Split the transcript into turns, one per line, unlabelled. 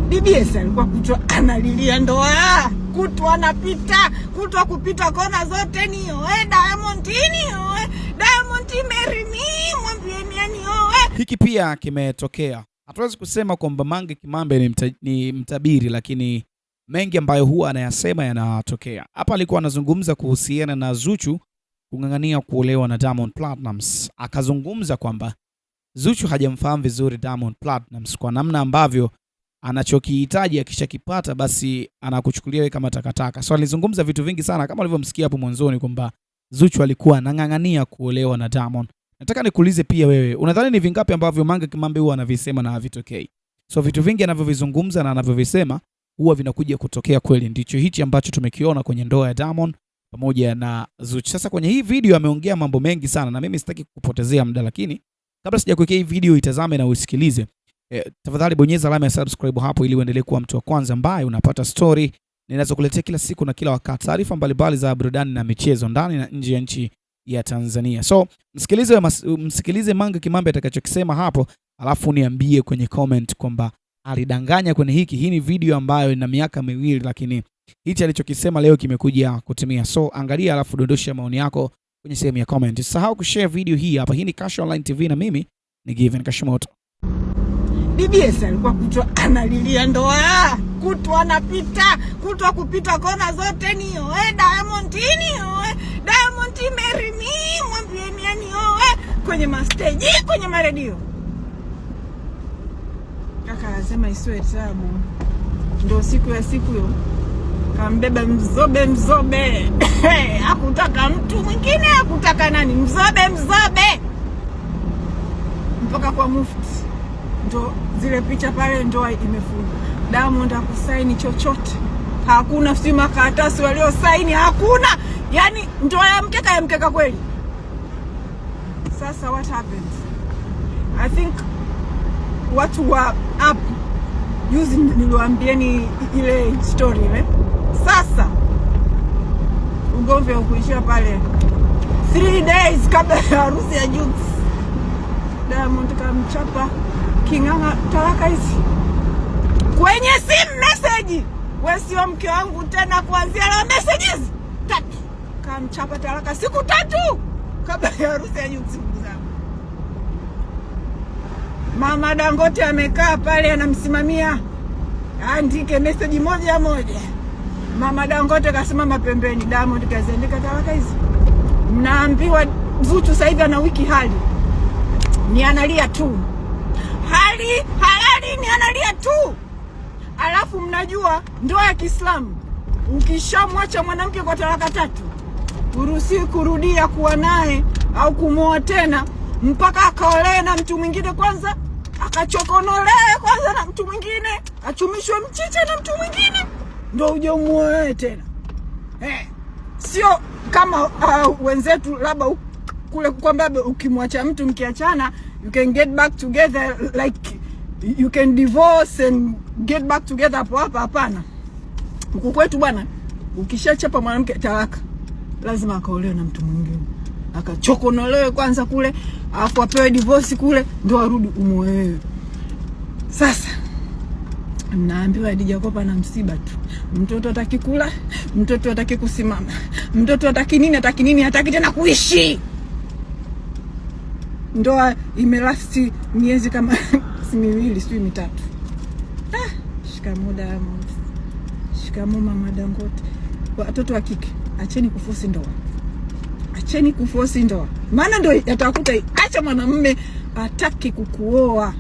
BBS alikuwa kutwa analilia ndoa, kutwa anapita, kutwa kupita kona zote, nioe Diamond, nioe Diamond, marry me, mwambieni anioe.
Hiki pia kimetokea. Hatuwezi kusema kwamba Mange Kimambe ni mtabiri, lakini mengi ambayo huwa anayasema yanatokea. Hapa alikuwa anazungumza kuhusiana na Zuchu kung'ang'ania kuolewa na Diamond Platnumz. Akazungumza kwamba Zuchu hajamfahamu vizuri Diamond Platnumz kwa namna ambavyo anachokihitaji akishakipata basi anakuchukulia wewe kama takataka. So alizungumza vitu vingi sana kama ulivyomsikia hapo mwanzoni kwamba Zuchu alikuwa anang'ang'ania kuolewa na Diamond. Nataka nikuulize pia wewe, unadhani ni vingapi ambavyo Mange Kimambe huwa anavisema na havitokei? So vitu vingi anavyovizungumza na anavyovisema huwa vinakuja kutokea kweli. Ndicho hichi ambacho tumekiona kwenye ndoa ya Diamond pamoja na Zuchu. Sasa kwenye hii video ameongea mambo mengi sana na mimi sitaki kukupotezea muda, lakini kabla sijakuwekea hii video itazame na usikilize. Tafadhali bonyeza alama ya subscribe hapo ili uendelee kuwa mtu wa kwanza ambaye unapata story ninazokuletea kila siku na kila wakati, taarifa mbalimbali za burudani na michezo ndani na nje ya nchi ya Tanzania. So msikilize Mange Kimambe atakachokisema hapo, alafu niambie kwenye comment kwamba alidanganya kwenye hiki. Hii ni video ambayo ina miaka 2, lakini hichi alichokisema leo kimekuja kutimia. So angalia, alafu dondosha maoni yako kwenye sehemu ya comment. Usisahau kushare video hii hapa. Hii ni Cash Online TV na mimi ni Given Kashimoto.
BBS alikuwa kutwa analilia ndoa, kutwa anapita, kutwa kupita kona zote, nioe Diamond, nioe Diamond, marry me, mwambieni anioe, kwenye masteji, kwenye maredio. Kaka anasema isiwe tabu, ndo siku ya siku hiyo kambeba mzobe mzobe, hakutaka mtu mwingine, hakutaka nani, mzobe mzobe mpaka kwa mufti, ndo zile picha pale, ndoa imefungwa. Diamond hakusaini chochote, hakuna si makaratasi waliosaini, hakuna. Yani ndoa ya mkeka ya mkeka kweli. Sasa what happens? I think watu wa app juzi niliwaambieni ile story ile. Sasa ugomvi haukuishia pale. 3 days kabla ya harusi ya Jux, Diamond kamchapa King'ang'a talaka hizi kwenye simu message, we sio mke wangu tena kuanzia leo. Messages tatu, kamchapa talaka siku 3 kabla ya harusi ya Jux. Ndugu zangu, Mama Dangote amekaa pale anamsimamia aandike message moja moja. Mama Dangote kasimama pembeni, Diamond kaziandika talaka hizi. Mnaambiwa Zuchu sasa hivi ana wiki hali ni analia tu, hali halali ni analia tu. Alafu mnajua ndoa ya Kiislamu ukishamwacha mwanamke kwa talaka tatu, uruhusiwi kurudia kuwa naye au kumwoa tena mpaka akaolewe na mtu mwingine kwanza, akachokonolewe kwanza na mtu mwingine, achumishwe mchicha na mtu mwingine, ndo uje umuoe tena eh. Sio kama wenzetu labda kule kwamba ukimwacha mtu mkiachana, you can get back together, like you can divorce and get back together hapo hapa. Hapana, huku kwetu bwana, ukishachapa mwanamke talaka lazima akaolewe na mtu mwingine, akachokonolewe kwanza kule, alafu apewe divorce kule, ndo arudi umuoe. Sasa mnaambiwa Khadija Kopa na msiba tu, mtoto hataki kula, mtoto hataki kusimama, mtoto hataki nini, hataki nini, hataki tena kuishi. Ndoa imelasti miezi kama si 2, sijui 3. Ah, shikamoo Diamond, shikamoo mama Dangote. Watoto wa kike, acheni kufosi ndoa, acheni kufosi ndoa, maana ndo yatakuta. Acha mwanamume ataki kukuoa.